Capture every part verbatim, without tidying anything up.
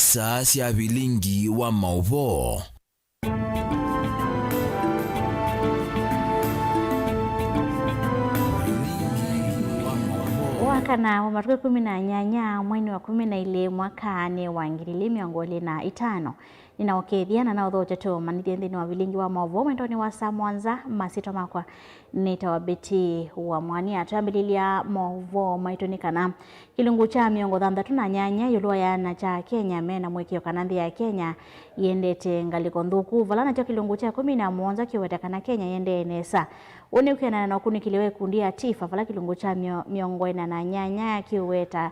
Saa sya vilingi wa maũvoo. Wakana wa matukũ ĩkũmi na nyanya, mweinĩ wa kũmi na ilĩ, mwakanĩ wa ngili ilĩ mĩongo ĩlĩ na itano. Nĩnaũkethya na naũthokya tũmanyĩthye nthĩnĩ wa vilingi wa maũvoo mwendonĩ wa saa mũonza. Masyĩtwa makwa nĩtawa Betty wa Mwania. Twambĩlĩlya maũvoo maitũ nĩ kana kĩlungu kya mĩongo thanthatũ na nyanya ĩũlũ wa ĩana kya Kenya mena mũĩkĩĩo kana nthĩ ya Kenya yĩendete ngalĩko nthũku, vala nakyo kĩlungu kya ĩkũmi na mũonza kĩweta kana Kenya yĩendee nesa. Ũũ nĩ kwĩanana na ũkunĩkĩli wa ikundi ya TIFA, vala kĩlungu kya mĩo-, mĩongo ĩna na nyanya kĩweta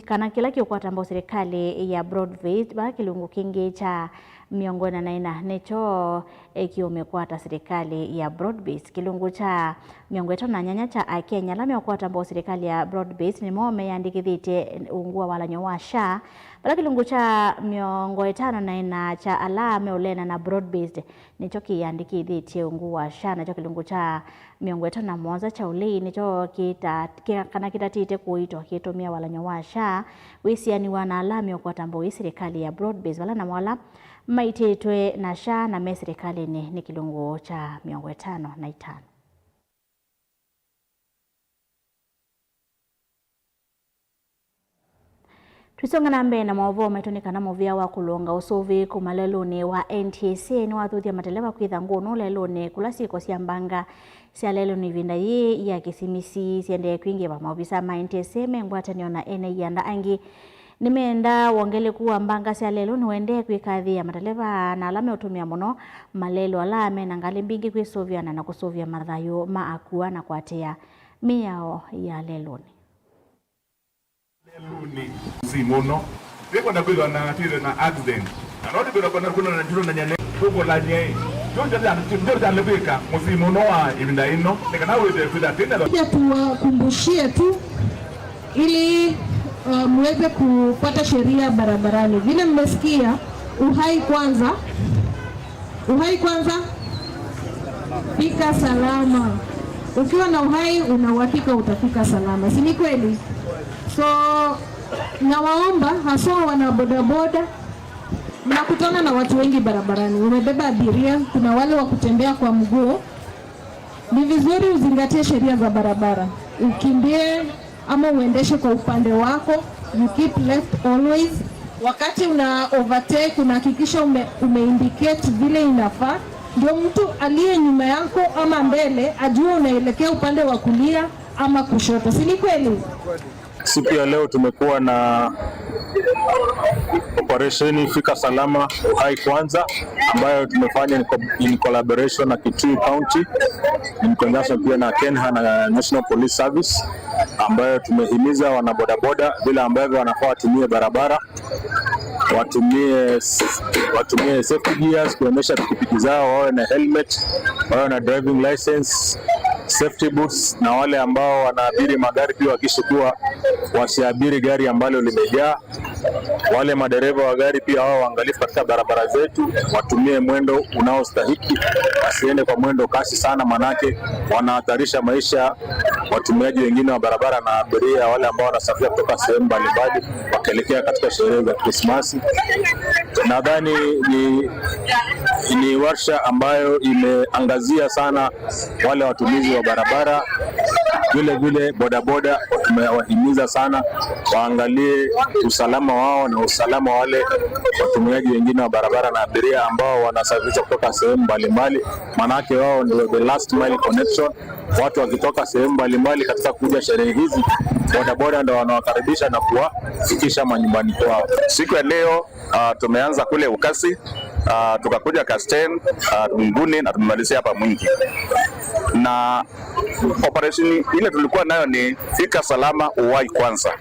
kana kĩla kĩũkwata mbau silikalĩ ya broad based, vala kĩlungu kĩngĩ kya mĩongo ĩna na ĩna nĩkyo kĩũmĩkwata silikalĩ ya broad based. Kĩlungu kya mĩongo ĩtano na nyanya kya Akenya ala meũkwata mbau silikalĩ ya broad based nĩmo meyandĩkĩthĩtye ungu wa walany'o wa SHA, vala kĩlungu kya mĩongo ĩtano na ĩna kya ala meũleana na broad based nĩkyo kĩyandĩkĩthĩtye ungu wa SHA, nakyo kĩlungu kya mĩongo ĩtano na mũonza kya ũlei nĩkyo kĩta-, kĩ-, kana kĩtatĩte kũitwa kĩtũmĩa walany'o wa SHA wĩsianĩw'a na ala meũkwata mbau ĩ silikalĩ ya broad based, vala namo ala maitĩtwe na SHA na me silikalĩnĩ nĩ kĩlungu kya mĩongo ĩtano na itano. Tũisonga na mbee na maũvoo maitũ nĩ kana mũvĩa wa kũlũnga ũsũvĩĩku kuma lelũnĩ wa N T S A nĩwathuthya mateleva kwĩtha ngũnũ lelũnĩ kũla syĩko sya mbanga sya lelũnĩ ĩvinda yĩĩ ya kĩsimisi syendee kwingĩva. Maovisa ma N T S A me ngwatanĩo na ene ianda angĩ nĩmenda wongeleku wa mbanga sya lelũ nĩũendee kwĩkathĩĩa mateleva na ala meũtũmĩa mũno malelũ ala mena ngalĩ mbingĩ kwĩsũvĩana na kũsũvĩa mathayũ ma akua na kũatĩĩa mĩao ya lelũnĩ. Lelũnĩ mũsimũ ũno, nĩkwenda kwĩthwa na twĩthwe na accident. Na no nĩkwĩthwa kwenda kwĩthwa na tũtonany'a nĩ kũkolany'a ĩ. Ndio ndio ndio ndio kwĩka mũsimũ ũno wa ĩvinda ĩno. Nĩ kana wĩthwe kwĩthwa tena. Pia tuwakumbushie tu ili, uh, muweze kupata sheria barabarani. Vile mmesikia, uhai kwanza. Uhai kwanza, fika salama. Ukiwa na uhai, una uhakika utafika salama, si ni kweli? So nawaomba haswa wana bodaboda, mnakutana na watu wengi barabarani, umebeba abiria, kuna wale wa kutembea kwa mguu. Ni vizuri uzingatie sheria za barabara, ukimbie ama uendeshe kwa upande wako, you keep left always. Wakati una overtake, unahakikisha ume, umeindicate vile inafaa, ndio mtu aliye nyuma yako ama mbele ajue unaelekea upande wa kulia ama kushoto, si ni kweli? Siku ya leo tumekuwa na operesheni Fika Salama Uhai Kwanza, ambayo tumefanya in co-, in collaboration na Kitui County, in conjunction pia na KENHA na National Police Service, ambayo tumehimiza wanabodaboda vile ambavyo wanafaa watumie barabara, watumie s-, watumie safety gears, kuendesha pikipiki zao, wawe na helmet, wawe na driving license, safety boots, na wale ambao wanaabiri magari pia wakishukiwa wasiabiri gari ambalo limejaa. Wale madereva wa gari pia wawe waangalifu katika barabara zetu, watumie mwendo unaostahiki, wasiende kwa mwendo kasi sana, manake wanahatarisha maisha watumiaji wengine wa barabara na abiria wale ambao wanasafiri kutoka sehemu mbalimbali wakielekea katika sherehe za Krismasi. Nadhani ni, ni warsha ambayo imeangazia sana wale watumizi wa barabara, vile vile bodaboda, tumewahimiza sana waangalie usalama wao na usalama wa wale watumiaji wengine wa barabara na abiria ambao wanasafirishwa kutoka sehemu mbalimbali, maanake wao ndio the last mile connection. Watu wakitoka sehemu mbalimbali katika kuja sherehe hizi, bodaboda ndio wanawakaribisha na kuwafikisha manyumbani kwao. Siku ya leo, ah, tumeanza kule Ukasi, ah, tukakuja Kasten, ah, Nguni na tumemalizia hapa Mwingi. Na operation ile tulikuwa nayo ni Fika Salama Uhai Kwanza,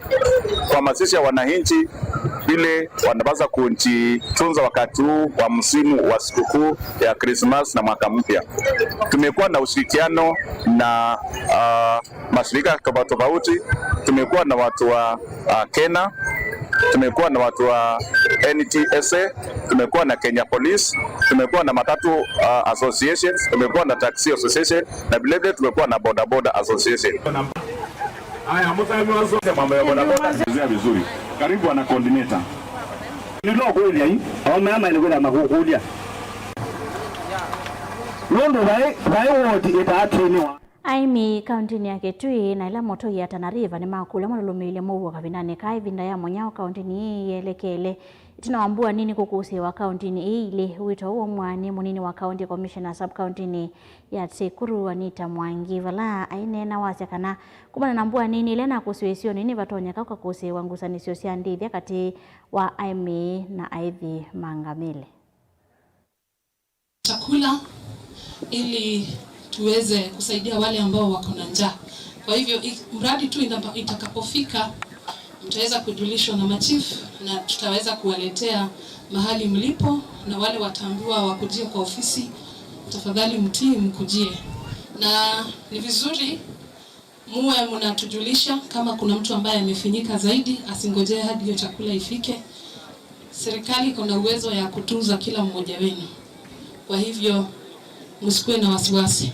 kuhamasisha wananchi vile wanapaswa kujitunza wakati huu wa msimu wa sikukuu ya Krismas na mwaka mpya. Tumekuwa na ushirikiano na, ah, mashirika tofauti tofauti. Tumekuwa na watu wa, ah, KENHA, tumekuwa na watu wa N T S A, tumekuwa na Kenya Police, tumekuwa na matatu, ah, associations, tumekuwa na taxi association, na vile vile tumekuwa na bodaboda association. Haya, mtaalamu wa mambo ya bodaboda, vizuri. Karibu ana coordinator. Nĩtũkũlya yu, aũme aa maĩle kwĩthĩa makũkũlya. Nũndũ vai, vai woti ĩtaatĩnĩwa. Aĩmi kaũntĩnĩ ya Kitui na ĩla Motoi ya Tana River nĩmakũlya malũlũmĩĩlye mũuo kavindanĩ ka ĩvinda ya mũnyao kaũntĩnĩ ĩĩ yelekele. Ĩtina wa mbua nini kũkũsĩĩwa kaũntĩnĩ ii ilĩ, wĩto ũũ ũmwe nĩ mũnini wa County Commissioner sub-kaũntĩnĩ ya Tsekuru, Anita Mwangi, vala aineena wasya kana kumana na mbua nini ĩla ĩnakũsĩwe isionĩ, nĩvatonyeka kũkakũsĩĩwa ngusanĩsyo sya ndĩthya katĩ wa aĩmi na aĩthi ma ngamĩle. Chakula ili tuweze kusaidia wale ambao wako na njaa. Kwa hivyo, i-, mradi tu inapa-, itakapofika, mtaweza kujulishwa na machifu na tutaweza kuwaletea mahali mlipo, na wale wataambiwa wakujie kwa ofisi, tafadhali mtii, mkujie. Na ni vizuri muwe mnatujulisha kama kuna mtu ambaye amefinyika zaidi, asingojee hadi hiyo chakula ifike. Serikali iko na uwezo ya kutunza kila mmoja wenu. Kwa hivyo, msikuwe na wasiwasi.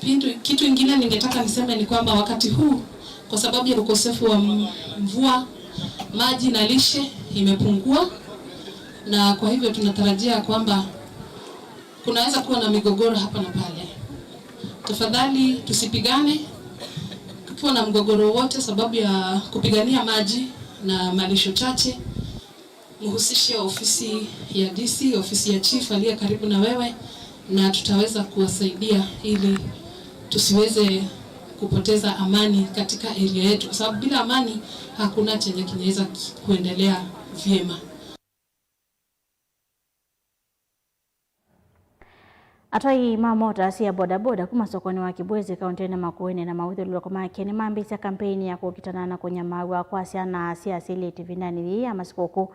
Pindu-, kitu ingine ningetaka niseme ni kwamba wakati huu, kwa sababu ya ukosefu wa m-, mvua, maji na lishe imepungua, na kwa hivyo tunatarajia kwamba kunaweza kuwa na migogoro hapa na pale. Tafadhali tusipigane tukiwa na mgogoro wowote sababu ya kupigania maji na malisho chache. Mhusishe ofisi ya D C, ofisi ya chief aliye karibu na wewe, na tutaweza kuwasaidia ili tusiweze kupoteza amani katika area yetu, kwa sababu bila amani hakuna chenye kinaweza kuendelea vyema. Atwai ma mota sya bodaboda kuma sokonĩ wa Kibwezi kaũntĩnĩ ya Makueni na mawĩthyũlũlũko make nĩmambĩĩsya kampeini ya kũkitana na kũnyamaaw'a kwa syana sya asyĩlĩte ĩvindanĩ yĩĩ ya masikũkũ,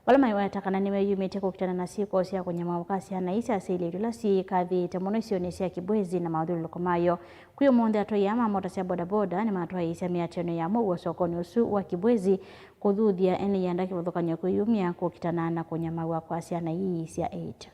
vala maiweta kana nĩmeyumĩtye kũkitana na syĩko sya kũnyamaaw'a kwa syana ii sya asyĩlĩte ila syĩkathĩĩte mũno isionĩ sya Kibwezi na mawĩthyũlũlũko mayo. Kwĩ ũmũnthĩ, atwai aa ma mota sya bodaboda nĩmatwaĩĩsya mĩatĩanĩo ya mũuo sokonĩ ũsu wa Kibwezi kũthuthya ene ianda kĩvathũkany'o kwĩyumya kũkitana na kũnyamaaw'a kwa syana ii sya ĩĩtu.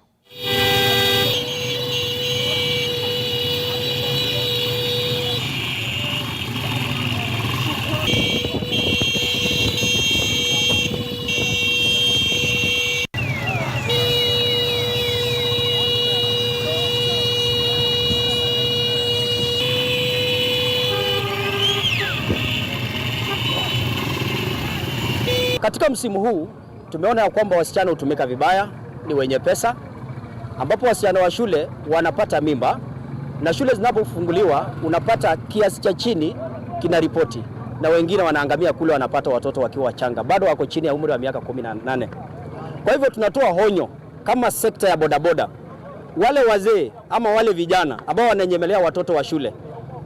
Katika msimu huu, tumeona ya kwamba wasichana hutumika vibaya, ni wenye pesa, ambapo wasichana wa shule wanapata mimba, na shule zinapofunguliwa, unapata kiasi cha chini kina ripoti, na wengine wanaangamia kule, wanapata watoto wakiwa wachanga, bado wako chini ya umri wa miaka kumi na nane. Kwa hivyo, tunatoa honyo kama sekta ya bodaboda, wale wazee ama wale vijana ambao wananyemelea watoto wa shule,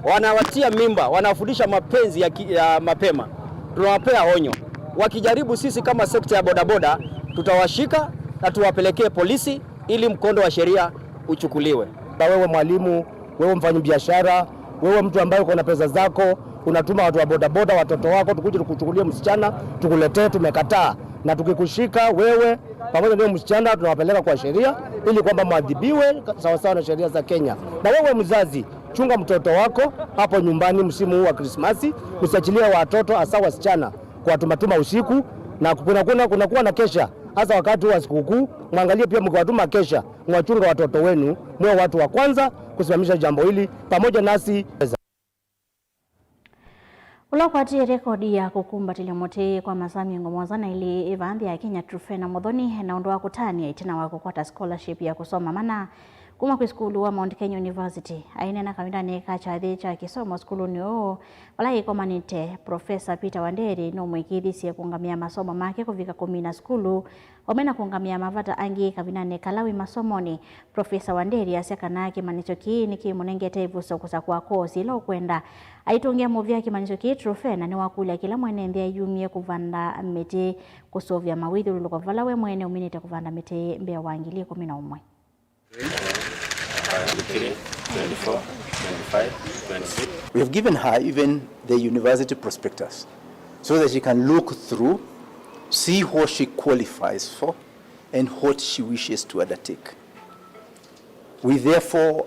wanawatia mimba, wanawafundisha mapenzi ya ki-, ya mapema, tunawapea onyo. Wakijaribu, sisi kama sekta ya bodaboda tutawashika na tuwapelekee polisi ili mkondo wa sheria uchukuliwe. Na wewe mwalimu, wewe mfanyabiashara, wewe mtu ambaye uko na pesa zako, unatuma watu wa bodaboda, watoto wako, tukuje tukuchukulie msichana, tukuletee, tumekataa. Na tukikushika wewe pamoja na huyo msichana, tunawapeleka kwa sheria ili kwamba mwadhibiwe sawasawa na sheria za Kenya. Na wewe mzazi, chunga mtoto wako hapo nyumbani msimu huu wa Krismasi, usiachilie watoto, hasa wasichana, kuwatumatuma usiku, na kuna, kuna, kunakuwa na kesha, hasa wakati wa sikukuu. Mwangalie pia mkiwatuma kesha, mwachunga watoto wenu, muwe watu wa kwanza kusimamisha jambo hili pamoja nasi. Ũla ũkwatĩe rekodi ya kũkumbatĩlya mũtĩ kwa masaa mĩongo mũonza na elĩ ĩva nthĩ ya Kenya, Truphena Muthoni, ena ũndũ wa kũtanĩa ĩtina wa kũkwata scholarship ya kũsoma mana kuma kwĩ sukulu wa Mount Kenya University. Aineena kavindanĩ ka kyathĩ kya kĩsomo sukulunĩ ũũ, vala ĩkomanĩte, Profesa Peter Wanderi nũmwĩkĩĩthisye kũũngamĩa masomo make kũvika kũmina sukulu, vamwe na kũũngamĩa mavata angĩ kavindanĩ kala wĩ masomonĩ. Profesa Wanderi asya kana kĩmanyĩsyo kĩĩ nĩkĩmũnengete ĩvuso kũsakũa koosi ĩla ũkwenda. Aitũngĩa mũvea kĩmanyĩsyo kĩĩ, Truphena nĩwakũlya kĩla mwene nthĩ eyumye kũvanda mĩtĩ kũsũvĩa mawĩthyũlũlũko vala we mwene ũminĩte kũvanda mĩtĩ mbee wa ngili ikũmi na ũmwe. Twenty-three, twenty-four, twenty-five, twenty-six. We have given her even the university prospectus so that she can look through, see what she qualifies for and what she wishes to undertake. We therefore,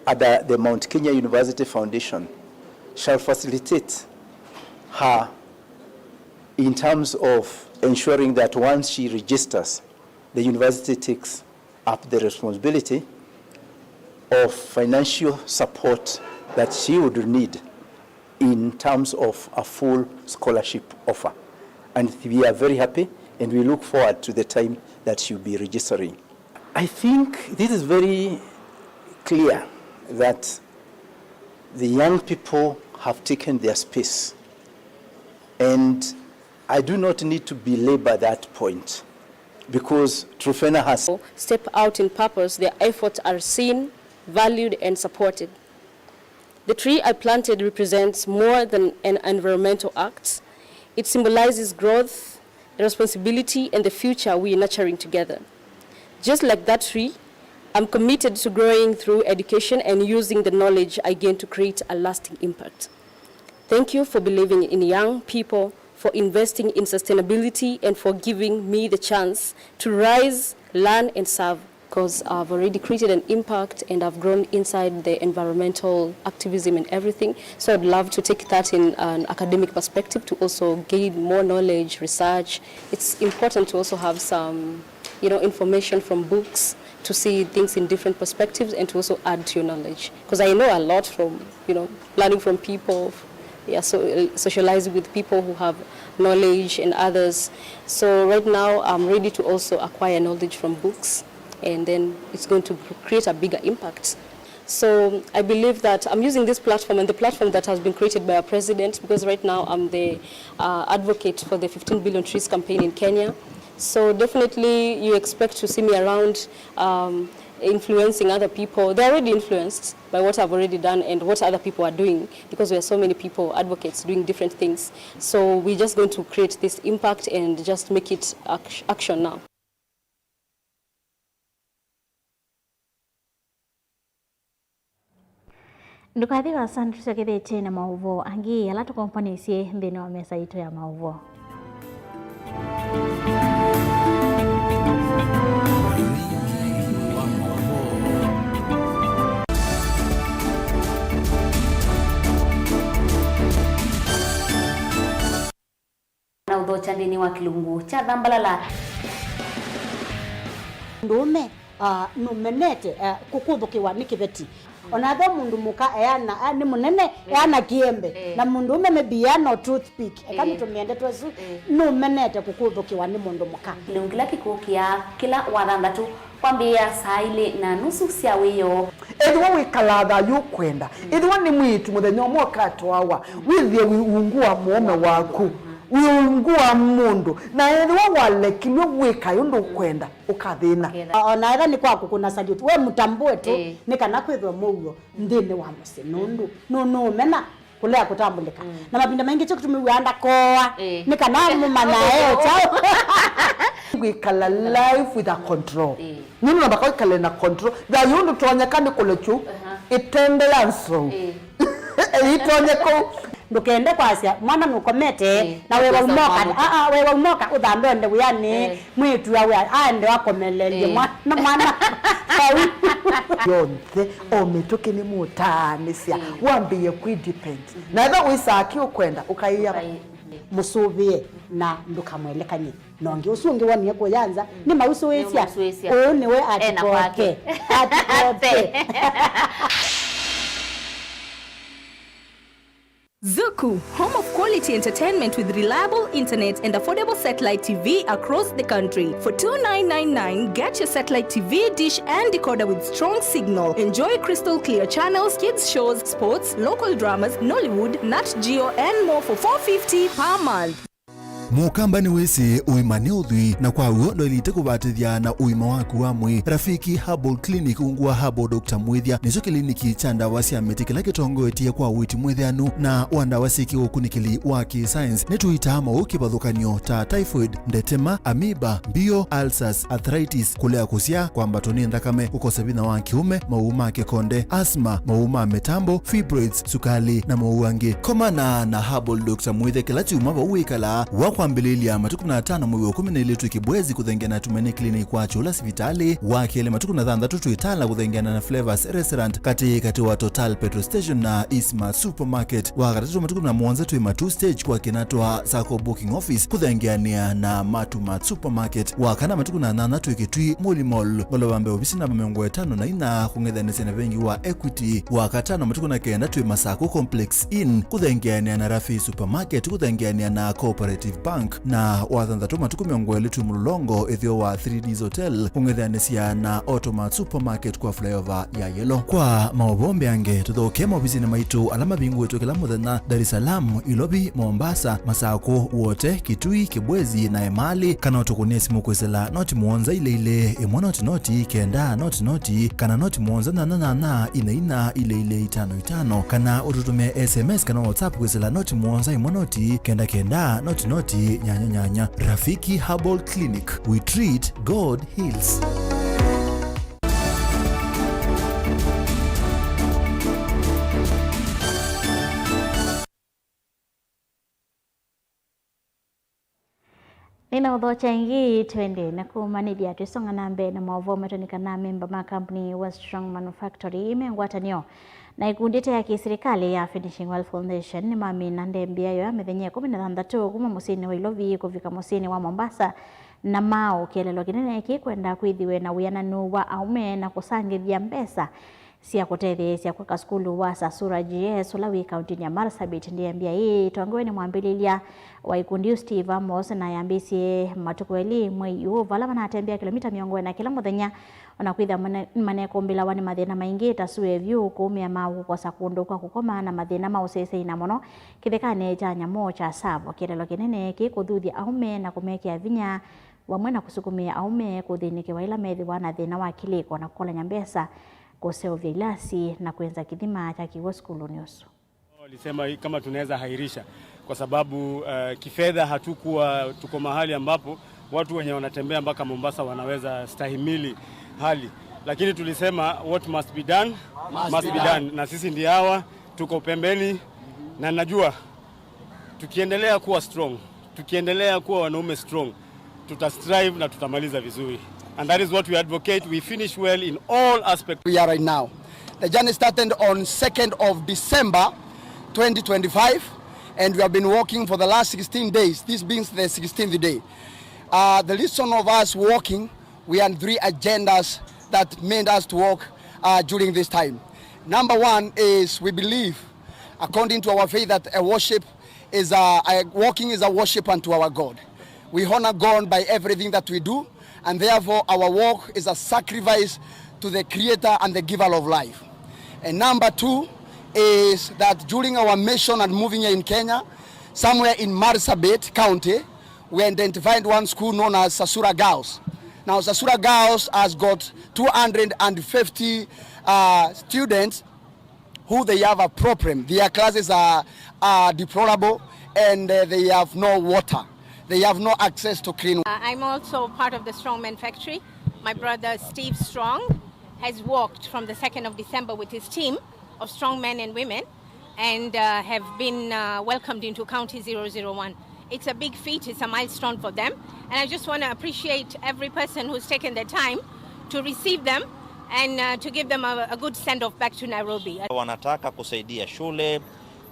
at the, the Mount Kenya University Foundation, shall facilitate her in terms of Ensuring that once she registers, the university takes up the responsibility of financial support that she would need in terms of a full scholarship offer. And we are very happy and we look forward to the time that she'll be registering. I think this is very clear that the young people have taken their space, and I do not need to belabor that point because Trufena has step out in purpose, their efforts are seen, valued, and supported. The tree I planted represents more than an environmental act. It symbolizes growth, responsibility, and the future we are nurturing together. Just like that tree, I'm committed to growing through education and using the knowledge I gain to create a lasting impact. Thank you for believing in young people, for investing in sustainability, and for giving me the chance to rise, learn, and serve. Because I've already created an impact and I've grown inside the environmental activism and everything. So I'd love to take that in an academic perspective to also gain more knowledge, research. It's important to also have some, you know, information from books to see things in different perspectives and to also add to your knowledge. Because I know a lot from, you know, learning from people, yeah, so, socializing with people who have knowledge and others. So right now, I'm ready to also acquire knowledge from books, and then it's going to create a bigger impact. So I believe that I'm using this platform and the platform that has been created by our president, because right now I'm the uh, advocate for the fifteen billion trees campaign in Kenya. So definitely you expect to see me around um, influencing other people. They're already influenced by what I've already done and what other people are doing, because we are so many people, advocates, doing different things. So we're just going to create this impact and just make it act- action now. Ndũkathi vaasa, nĩtũsyokethĩtye na maũvoo angĩ ala tũkombanĩsye nthĩnĩ wa mesa yitũ ya maũvoo. Na ũthokya nthĩnĩ wa kĩlungu kya thambalala. Mũndũũme, ah, nũmenete, ah, kũkũthũkĩwa nĩ kĩveti. O na ethĩwa mũndũ mũka eana, ah, nĩ mũnene, eana kĩembe, eh, na mũndũũme maybe eana o toothpick, eka, eh, nĩtũmĩe ndeto ĩsu, eh, nũmenete kũkũthũkĩwa nĩ mũndũ mũka. Kĩlungu kĩla kĩkũkĩa kĩla Wathanthatũ kwambĩĩa saa ilĩ na nusu sya wĩoo. Ethĩwa wĩkalaa thayũ ũkwenda, ethĩwa nĩ mwĩĩtu mũthenya ũmwe ũkatwawa, wĩthĩe wĩ ungu wa mũũme waku, wĩ ungu wa mũndũ, na ethĩwa walekilw'e wĩkae ũndũ ũkwenda, ũkathĩna. O na ethĩwa nĩ kwa kũkũna salute, we mũtambũe tu, ĩĩ, nĩ kana kwĩthwe mũuo nthĩnĩ wa mũsyĩ, nũndũ nũ- nũũmena kũlea kũtambũlĩka. Mm. Na mavinda maingĩ kyo kĩtumi wĩaa ndakooa, ĩĩ, nĩ kana mũmanyae o kyaũ. Kwĩkala life with a control. Ĩĩ. Nũndũ namba kwĩkale na control. Thayũ ndũtonyeka nĩ kũlekyu, aha, ĩtende ya nzou. Ĩĩ. Ĩitonye kũu. Ndũkende kwasya mwana nũkomete, ĩĩ, na wewa ũkwĩsa ũmoka. Kwamũka. Aa, wewa ũmoka ũthambe ũende wĩanĩ. Ĩĩ. Mwĩĩtu awe aende akomelelye, ĩĩ, mwana, mwana vau. Yonthe, o mĩtũkĩ nĩmũtaanĩsya, ĩĩ, wambĩĩe kwĩ depend. Mhm. Na ethĩwa wĩsaa kĩ ũkwenda, ũkaĩa. Ũkaĩ-, mũsũvĩe na ndũkamwelekany'e na ũngĩ. Ũsu ũngĩ wonie kũya nza, mm, nĩmausũĩsya. Nĩmausũĩsya. Ũyũ nĩwe ena atikoke. Kwake. Atikoke. Zuku, home of quality entertainment with reliable internet and affordable satellite T V across the country. For two nine nine nine, get your satellite T V dish and decoder with strong signal. Enjoy crystal clear channels, kids shows, sports, local dramas, Nollywood, Nat Geo, and more for four fifty per month. Mũkamba nĩwĩsĩ ũima nĩ ũthwii, na kwa w'o ndwaĩlĩte kũvatĩthya na ũima waku wa mwĩĩ. Rafiki Herbal Clinic, ungu wa Herbal Doctor Mwĩthya, nĩkyo kĩliniki kya ndawa sya mĩtĩ kĩla kĩtongoetye kwa ũiiti mwĩthĩanu na wa ndawa syĩ kĩũkunĩkĩli wa kĩ-science. Nĩtũitaa maũũ kĩvathũkany'o ta typhoid, ndetema, amoeba, mbio, ulcers, arthritis, kũlea kũsyaa, kwambatwa nĩ nthakame, kũkosa vinya wa kĩũme, maũũ ma kĩkonde, asthma, maũũ ma mĩtambo, fibroids, sukali, na maũũ angĩ. Komana na Herbal Doctor Mwĩthya kĩla kyumwa vau wĩkalaa, wakwa Kwambĩlĩlya matukũ na atano mwei wa ĩkũmi na ĩlĩ twĩ Kibwezi kũthengeana na Tumaini Clinic kwa Kyũla sivitalĩ, wa kelĩ matukũ na thanthatũ twĩ Tala kũthengeana na Flavors Restaurant katĩ katĩ wa Total Petrol Station na Eastmart Supermarket, wa katatũ matukũ na mũonza twĩ Matuu Stage kwa Kinatwa Sacco Booking Office kũthengeanĩa na Matumat Supermarket, wa kana matukũ na nyanya twĩ Kitui Muli Mall, ngolova mbee ovisi namba mĩongo ĩtano na inya kũng'ethanĩsya na vengi wa Equity, wa katano matukũ na kenda twĩ Masako Complex Inn kũthengeanĩa na Rafi Supermarket kũthengeanĩa na Cooperative Bank, na wa thanthatũ matukũ mĩongo ĩlĩ twĩ Mũlolongo ĩtheo wa Three Ds Hotel kũng'ethanĩsya na Automat Supermarket kwa flyover ya Yellow. Kwa maũvoo mbeange, tũthokee maovisinĩ maitũ ala mavingũĩtwe kĩla mũthenya, Dar es Salaam, Ilovi, Mombasa, Masako, Wote, Kitui, Kibwezi na Emali, kana ũtũkũnĩe simũ kwĩsĩla noti mũonza ilĩ ilĩ, ĩmwe noti noti, kenda noti noti, kana noti mũonza nyanya nyanya, ina ina, ilĩ ilĩ, itano itano, kana ũtũtũmĩe S M S kana WhatsApp kwĩsĩla noti mũonza ĩmwe noti, kenda kenda, noti noti, nyanya nyanya. Rafiki Herbal Clinic, we treat, God heals. Nĩnaũthokya ĩngĩ, twende na kũmanĩthya twĩsonga na mbee na maũvoo matũ nĩ kana amemba ma kambuni wa Strong Manufactory me ngwatanĩo na ĩkundi ĩte ya kĩsilikalĩ ya Finishing Well Foundation nĩmamina ndembea yo ya mĩthenya ĩkũmi na thanthatũ kuma mũsyĩnĩ wa Ilovi kũvika mũsyĩnĩ wa Mombasa, na maũ kĩeleelo kĩnene kĩkwenda kwĩthĩwe na wĩananu wa aũme na kũsangĩthya mbesa sya kũtetheesya kwaka sukulu wa Sasura G S ũla wĩ kauntinĩ ya Marsabit. Ndembea ĩĩ ĩtongoew'e nĩ mwambĩlĩlya wa ĩkundi yu Steve Amos, na yambĩĩsye matukũ elĩ mwei ũũ, vala vanatembea kĩlomita mĩongo ĩna kĩla mũthenya, o na kwĩthĩwa mane-, manekũmbĩlawa nĩ mathĩna maingĩ ta sue vyũ, kũũmĩa maũ, kũkosa kũndũ kwa kũkoma, na mathĩna ma ũseseina mũno kĩthekanĩ kya nyamũ kya Tsavo. Kĩeleelo kĩnene kĩ kũthuthya aũme na kũmekĩa vinya, vamwe na kũsukumĩa aũme kũthĩnĩkĩwa ĩla methĩwa na thĩna wa kĩlĩko na kũkolany'a mbesa, kũseũvya ilasi, na kwĩnza kĩthima kya kĩw'ũ sukulunĩ ũsu. Walisema hii kama tunaweza hairisha kwa sababu, eh, kifedha hatukuwa, tuko mahali ambapo watu wenye wanatembea mpaka Mombasa wanaweza stahimili hali, lakini tulisema what must be done must be done, na sisi ndio hawa tuko pembeni, na najua tukiendelea kuwa strong, tukiendelea kuwa wanaume strong, tutastrive na tutamaliza vizuri. And that is what we advocate. We finish well in all aspects. We are right now. The journey started on second of December twenty twenty-five, and we have been working for the last sixteen days, this being the sixteenth day. Uh, the reason of us working, we had three agendas that made us to work, uh, during this time. Number one is we believe, according to our faith, that a worship is a, a walking is a worship unto our God. We honor God by everything that we do, and therefore our walk is a sacrifice to the Creator and the Giver of life. And number two is that during our mission and moving here in Kenya, somewhere in Marsabit County, we identified one school known as Sasura Girls. Now, Sasura Girls has got two hundred fifty, uh, students who they have a problem. Their classes are, are deplorable, and, uh, they have no water. They have no access to clean water. Uh, I'm also part of the Strong Men Factory. My brother Steve Strong has walked from the second of December with his team of strong men and women and, uh, have been, uh, welcomed into County zero zero one. It's a big feat, it's a milestone for them. And I just want to appreciate every person who's taken the time to receive them and, uh, to give them a, a good send-off back to Nairobi. Wanataka kusaidia shule,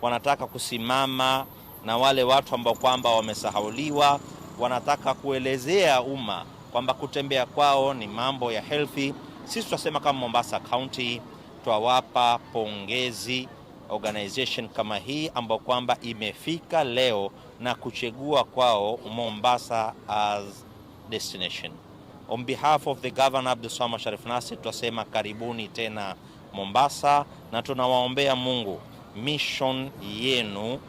wanataka kusimama na wale watu ambao kwamba wamesahauliwa, wanataka kuelezea umma kwamba kutembea kwao ni mambo ya healthy. Sisi tunasema kama Mombasa County, twawapa pongezi organization kama hii ambao kwamba imefika leo na kuchagua kwao Mombasa as destination. On behalf of the Governor Abdulswamad Sharif Nassir, twasema karibuni tena Mombasa, na tunawaombea Mungu mission yenu.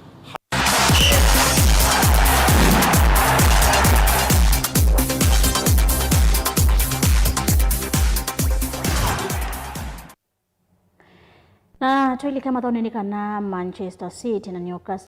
Na twĩlika mathonĩ nĩ kana Manchester City na Newcastle